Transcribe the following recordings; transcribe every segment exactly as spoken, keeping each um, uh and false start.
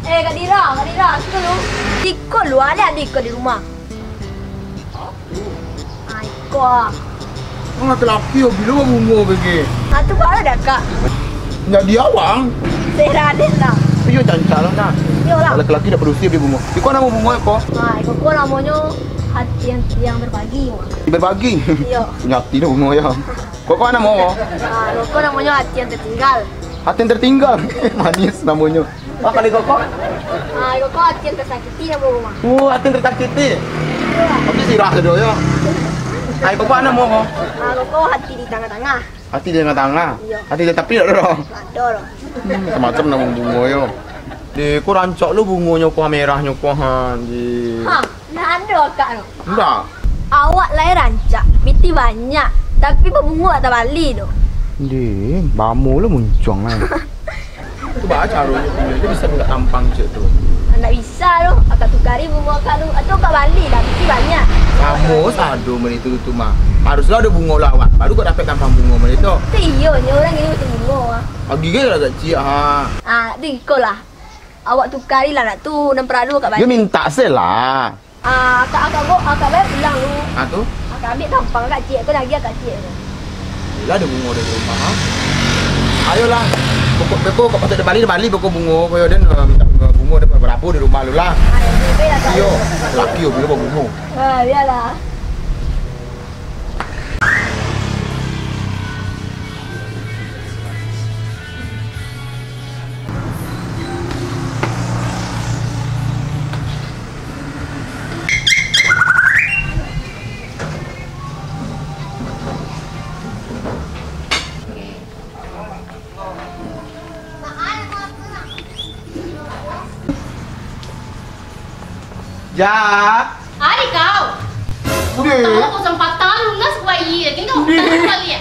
Eh, Kak Dira, Kak Dira, siko lu. Iko lu, ado adik ko di rumah. Ah, iko ah. Ang laki-laki yo, bilo babungo bege. Ah, tu baru dah, Kak. Jadi awang. Seraden lah. Iyo, cancak lah, nah. Iyolah. Laki-laki dak padusi beli bungo. Iko namo bungo ko? Ah, iko ko namonyo hati yang, yang berbagi. Berbagi? Iyo. Nyati dah bungo yo. Kok, kok namo ko? Ah, kok namonyo hati yang tertinggal. Hati yang tertinggal. Manis namonyo. Ah, kalau koko? Ah, koko hati yang tersakiti namo ko mah. Oh, hati yang tersakiti. Tapi sirah tu yo. Ai koko namo ko? Ah, koko hati di tangah-tangah. Hati di tangah-tangah. Iyo. Hati di tapi dak ado doh. Dak ado doh. Hmm, macam-macam namo bungo yo. Deh, ko rancak lo bungonyo ko, merahnyo ko, ha, di. Ha. Nah, ado akak tu. Indak. Awak lai rancak, pitih banyak, tapi babungo dak tabali tu. Deh, bamo lah muncuang lai. Tu baa caronyo tu, bisa mintak tampang cek tu. Ndak bisa tu, akak tukari bungo akak tu, atau akak bali lah, pitih banyak. Samo sado mah itu tu mah. Haruslah ado bungo lawak, baru kau dapek tampang bungo mah itu. Tu iyo, nyo urang ini musim bungo ah. Agi ge lah agak ciek ha. Ah, di iko lah. Awak tukari lah nak tu, nan paralu akak bali. Yo mintak se lah. Ah, akak, akak bawa, akak bawa pulang lu. Ah, tu? Akak ambiak tampang akak ciek tu, lagi akak ciek tu. Lah, ado bungo dari rumah, ha? Ayolah. Pokok, beko, kok patut dibali, dibali beko bungo, ko yo den, eh, mintak bungo, bungo den berapa di rumah lu lah. Ayo, bebe lah, Kak. Iyo, laki yo, bilo bungo. Ah, bialah. Ja. Ari kau. Udah. Tahu kau sempatan lunas bayi lagi tu. Udah. Tahu kali ya?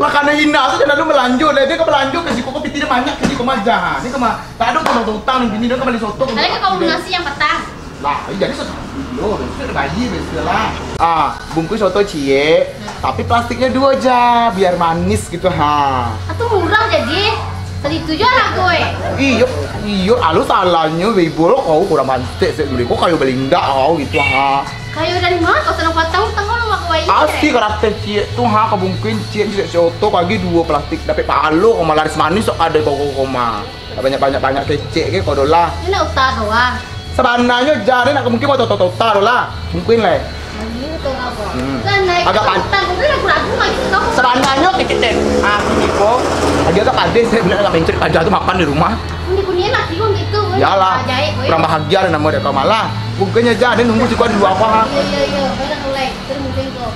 Lah, karena hina tu, jan lalu melanjut lah. Dia ke melanjut ke siko, kau pitih dia banyak ke siko mah, Ja. Ni ke mah, tak ada utang-utang ni, dia ke bali soto. Ada ke kau lunasi yang patang? Lah, iya, jadi satu kilo, besok ada bayi, biasalah. Ah, bungkus soto ciek, tapi plastiknya dua aja, biar manis gitu, ha. Atau murah jadi, satu tujuh lah gue. Iyo, iyo, alu salahnyo, Bebol, kau kurang pantek, sek dulu, kau kayo balindak kau gitu, ha. Kayo dari mana kau senang patang, utang kau nak gue? Asli karate ciek tu, ha, kabungkuin ciek, ciek soto, kagi dua plastik, dapek palo, kau mah laris manis, sok ada kau, kau, kau mah. Banyak-banyak, banyak kecek ke kau doh lah. Ini nak utar doang. Sabananyo jan nak mungkin mau tota-tota doh lah. Mungkin lah. Ini tu apa? Hmm. Kan naik Agak pan- utang, mungkin ragu-ragu lagi tu. Sabananyo kecek deh. Ah, ini kok. Lagi agak padeh, saya bilang nak mencari aja tu makan di rumah. Ini kuning lagi kok gitu. Yalah. Ajaib, weh. Kurang bahagia lah nama dia kau malah. Mungkinnya jan, dia nunggu siko di luar apa, ha? Iya, iya, iya. Baiklah, mulai. Terus mungkin kau.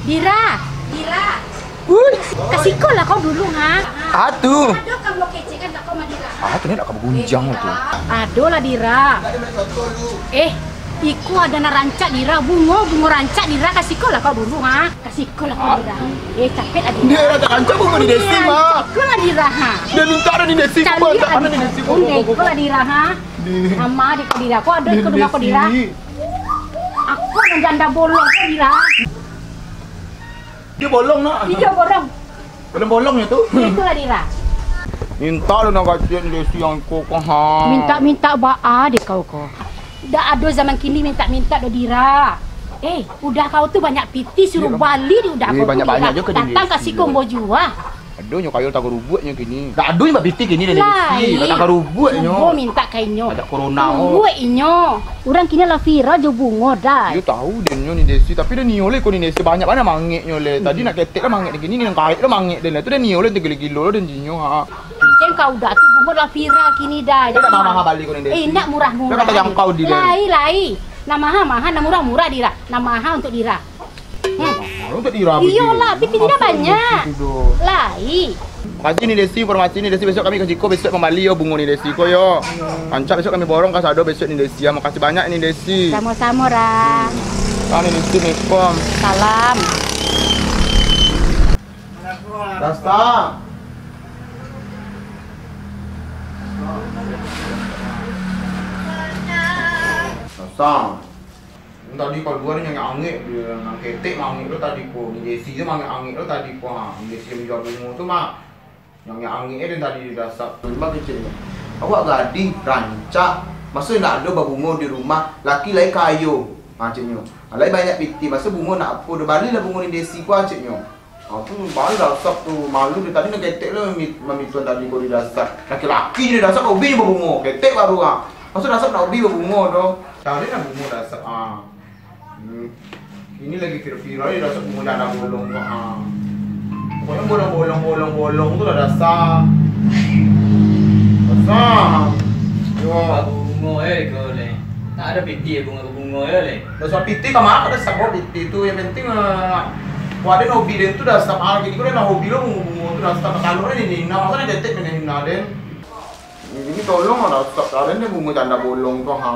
Dira, Dira. Wih. Ka siko lah kau dulu, ha? Ah, tu. Ado kamu kecekan tak kau, Madira? Ah, tu ni nak kamu gunjang tu. Ado lah, Dira. Eh, iko ado nan rancak, Dira. Bungo, bungo rancak, Dira. Ka siko lah kau dulu, ha? Ka siko lah kau, Dira. Eh, capek lah, Dira. Dia rancak-rancak bungo ni Desi, Mak. Ka siko lah, Dira, ha? Dia minta dah ni Desi, kau tak mana ni Desi, kau, kau, kau, kau. Ka siko lah, Dira, ha? Deh. Sama di kau, Dira. Kau ada ke rumah kau, Dira? Aku nan janda bolong kau, Dira. Dia bolong, nak? Iya, bolong. Bolong-bolongnya tu. Itulah, Dira. Minta lu nak gacian Desi yang kau, kau, ha. Minta-minta baa deh kau, kau. Dak ado zaman kini minta-minta doh, Dira. Eh, udah kau tu banyak pitih, suruh bali di udah kau tu, Dira. Banyak-banyak juga. Datang ka siko ambo jua. Ado nyo kayo tago rubuaknyo kini. Dak ado nyo bapitih kini dari Desi. Lai. Dak tago rubuaknyo. Cubo minta ka inyo. Ajak corona, oh. Rubuak inyo. Urang kini lah viral jo bungo, dai. Iyo tahu den nyo ni Desi, tapi den nio le ko ni Desi, banyak bana mangeknyo le. Tadi nak ketek lah mangek ni kini, ni nan kaik lah mangek den le. Tu den nio le, den gilo-gilo lah den jinyo, ha. Kincen kau dah tu, bungo lah viral kini, dai. Dak maha-maha bali ko ni Desi. Eh, nak murah-murah. Dak kata jangkau di le. Lai, lai. Nak maha-maha, nak murah-murah, Dira. Nak maha untuk Dira. Hmm. Malu tak dirabi. Iyolah, tapi tidak banyak. Lai. Makasih ni Desi, informasi ni Desi. Besok kami ka siko, besok mambali yo bungo ni Desi ko yo. Rancak besok kami borong ka sado besok ni Desi ya. Makasih banyak ni Desi. Samo-samo, Ra. Ah, ni Desi, assalamualaikum. Salam. Rasta. Rasta. Tadi kalua ni angek-angek, dia nan ketek mah angek lo tadi ko. Ni Desi tu mah angek-angek lo tadi ko. Ha, ni Desi yang jual bungo tu mah. Yang angek-angek dia tadi di dasar. Memang keceknyo. Awak gadih, rancak. Maso ndak ado babungo di rumah, laki lai kayo. Ha, ceknyo. Ha, lai banyak pitih. Maso bungo nak apo, dah balilah bungo ni Desi ko, ha, ceknyo. Aku malu dasar tu, malu dari tadi nak ketek lo mami-, mamituan tadi ko di dasar. Laki-laki je di dasar, hobi je babungo. Ketek baru, ha. Maso dasar nak hobi babungo tu. Cari lah bungo dasar, ha. Hmm. Ini lagi viral-viral di dasar bungo janda bolong tu, ha. Pokoknyo bolong-bolong, bolong-bolong tu lah dasar. Dasar. Yo. Bungo, eh, kau ni. Tak ada pitih bungo-bungo, eh, le. Dasar pitih ka ma, dasar bawa pitih tu. Yang penting, eh, kok ado hobi den tu dasar mahal. Kini ko den hobi lo bungo-bungo tu dasar. Kalau ni, ni, nah, masa ni ketek main hina den. Ini tolong lah, dasar karen ni bungo janda bolong tu, ha.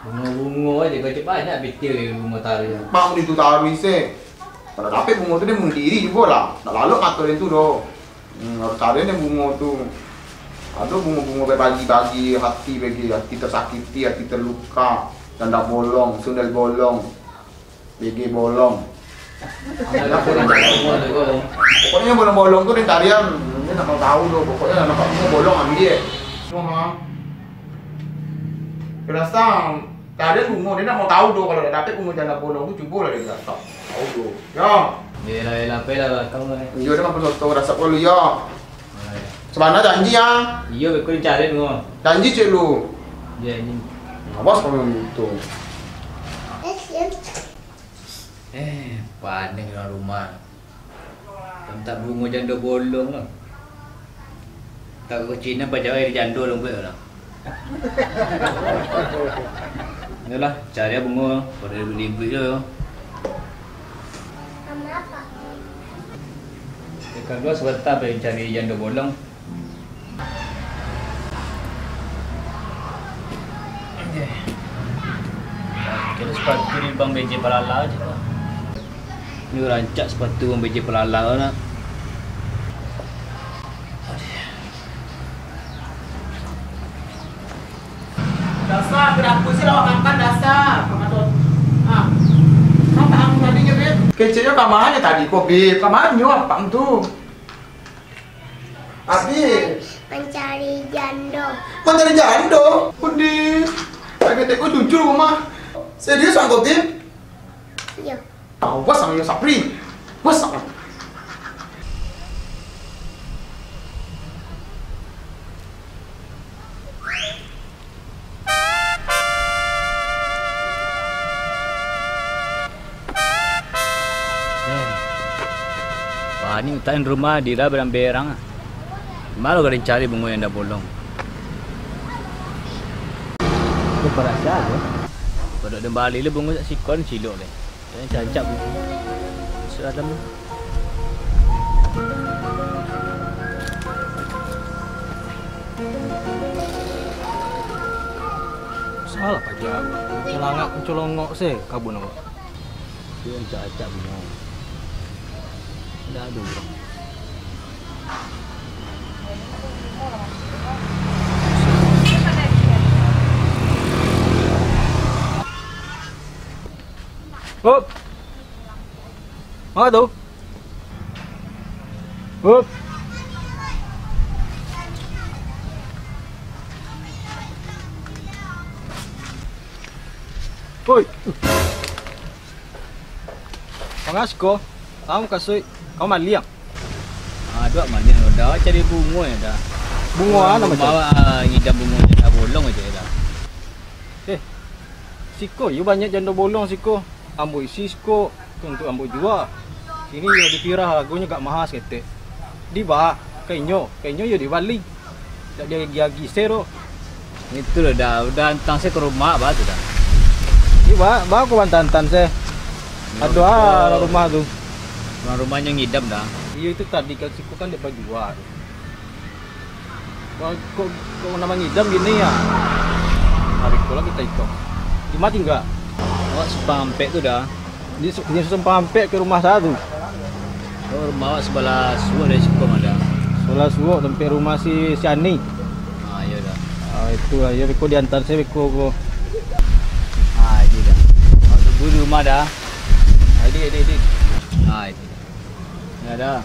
Bungo-bungo aja, kau cek banyak pitih lagi bungo taruih. Mak beli tu taruih se. Kalau dapek bungo tu, dia bunuh diri jugo lah. Nak lalok mato dia tu doh. Hmm, harus cari dia bungo tu. Ado bungo-bungo bagi-bagi hati bagi, hati tersakiti, hati terluka, janda bolong, sundel bolong, B G bolong. Ada bungo bolong tu, kau. Pokoknyo bolong-bolong tu dia carian, dia nak mau tahu tu. Pokoknyo nampak bungo bolong ambil. Tu, ha. Kau rasa carian bungo, dia nak mau tahu tu. Kalau dah dapek bungo janda bolong tu, cubolah dia rasa. Tahu tu. Yo. Yelah, yelah, apalah kau ni. Iyo, dia makan soto rasa dulu, yo. Sabana janji, ah. Iyo, beko dicari tu. Janji, cek lu. Janji. Awas kalau gitu. Eh, paning dalam rumah. Mintak bungo jando bolong lah. Tak ke Cina, pajawai di jando dong buek lah. Yolah, cari bungo, pada ribut-ribut je. Ikan dua sebentar, pai cari jando bolong. Kira sepatu di Bang B J Palala je lah. Ni rancak sepatu Bang B J Palala nak. Dasar, kenapa sih awak makan dasar? Makan tu. Ha. Apa kamu tadi, Beb? Keceknyo ka ma tadi ko, Beb? Ka ma apak tu? Abis. Mencari jando. Mencari jando? Undi. Kagetek ko jujur ko mah. Serius angko, Beb? Iyo. Awas ang yo, Sapri. Awas ang. Eh, wah, ni utan rumah dira berang-berang ah. Malu ka dicari bungo janda bolong. Tu parak sia tu. Padok den bali le bungo sak siko ni cilok le. Cancak bungo. Masuk dalam ni. Salah paja. Celangak mencolongok se kabun awak. Dia acak-acak bungo. Dah ada urang. Hop. Manga tu? Hop. Oi. Manga siko? Kamu kasuik, kamu maliang? Ah, duak maliang, dah cari bungo ya dah. Bungo ah, nama cari? Bawa, ah, ngidam bungo janda bolong aja dah. Eh, siko, yo banyak jando bolong siko. Ambo isi siko, tu untuak ambo jua. Kini yo dipirah, hargonyo agak maha saketek. Di ba, ka inyo, ka inyo yo dibali. Dak diagi-agi se doh. Itu lah dah, udah antang se ka rumah ba tu dah. Di ba, ba ko antang-antang se. Ado ah, rumah tu. Urang rumahnyo ngidam dah. Iyo, itu tadi kan siko kan dek bajua. Wah, kok, kok namo ngidam kini ya? Hari ko lah kita iko. Di ma tingga? Awak simpang ampek tu dah. Di su-, di simpang ampek ka rumah sa tu. Oh, rumah awak sabalah suok dari siko mah dah. Sabalah suok tampek rumah si, si Ani. Ah, iyo dah. Ah, itu lah, iyo beko diantar se beko ko. Ah, itu dah. Gue di rumah dah. Adi, adi, adi. Ah, itu. Ya dah.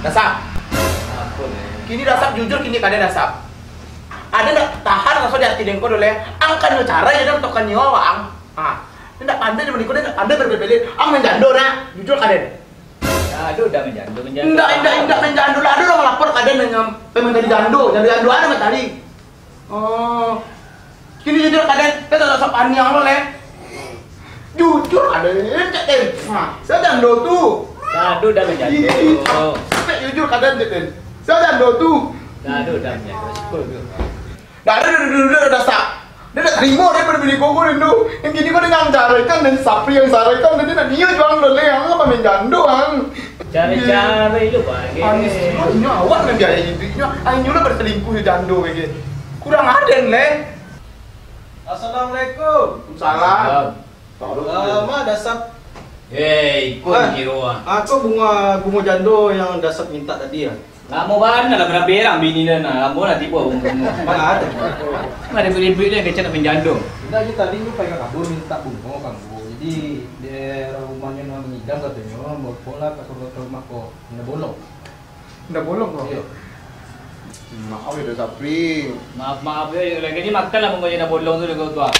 Dasap. Kini Dasap jujur, kini kada Dasap. Ada ndak tahan raso di ati dengko dulu, eh? Ang kan nyo carai, jadi ang tokan nyo awak ang. Ah, ndak pandai di maniko, ndak pandai berbele-bele. Ang main jando nak, jujur kada? Aduh, dah main jando, main jando. Ndak, ndak, ndak main jando lah. Ada urang lapor kada nang main jando, jando, jando ada main tadi. Oh. Kini jujur kaden, kita tak usah paniang lo, leh. Jujur kaden, cek den. Nah, saya jando tu. Aduh, dah main jando. Ih, sampai jujur kaden, cek den. Saya jando tu. Aduh, dah main jando. Syukur tu. Dah ada, dah, dah, dah, dah, dah, dah. Dia tak terima daripada bini kau, kau rindu. Yang kini kau dengan cara kan, dan Sapri yang sarai kan, jadi nak dia jual dulu, leh. Apa main jando, ang? Cara-cara itu, Bang. Anis, inyo awak nan biaya iduiknyo, inyo lah berselingkuh jo jando bagai. Kurang aden, leh. Assalamualaikum. Salam. Salam. Ah, ma, Dasap. Eh, iko Ah. Kiro, ah. Ah, tu bungo, bungo jando yang Dasap minta tadi, ah. Lamo bana lah, berang-berang bini dah nah. Lamo lah tibo bungo. Mana ada? Mana ribut-ribut dia, kecek nak main jando. Indak, je tadi tu pai ka kabun minta bungo ka ambo. Jadi, daerah rumahnyo nan mangidam katonyo, bawa lah ka, ka rumah ko. Indak bolong. Indak bolong ko? Iyo. Maaf yo, Sapri. Maaf, maaf yo, lagi ni makan lah bungo indak bolong tu, dah kau tu, ah.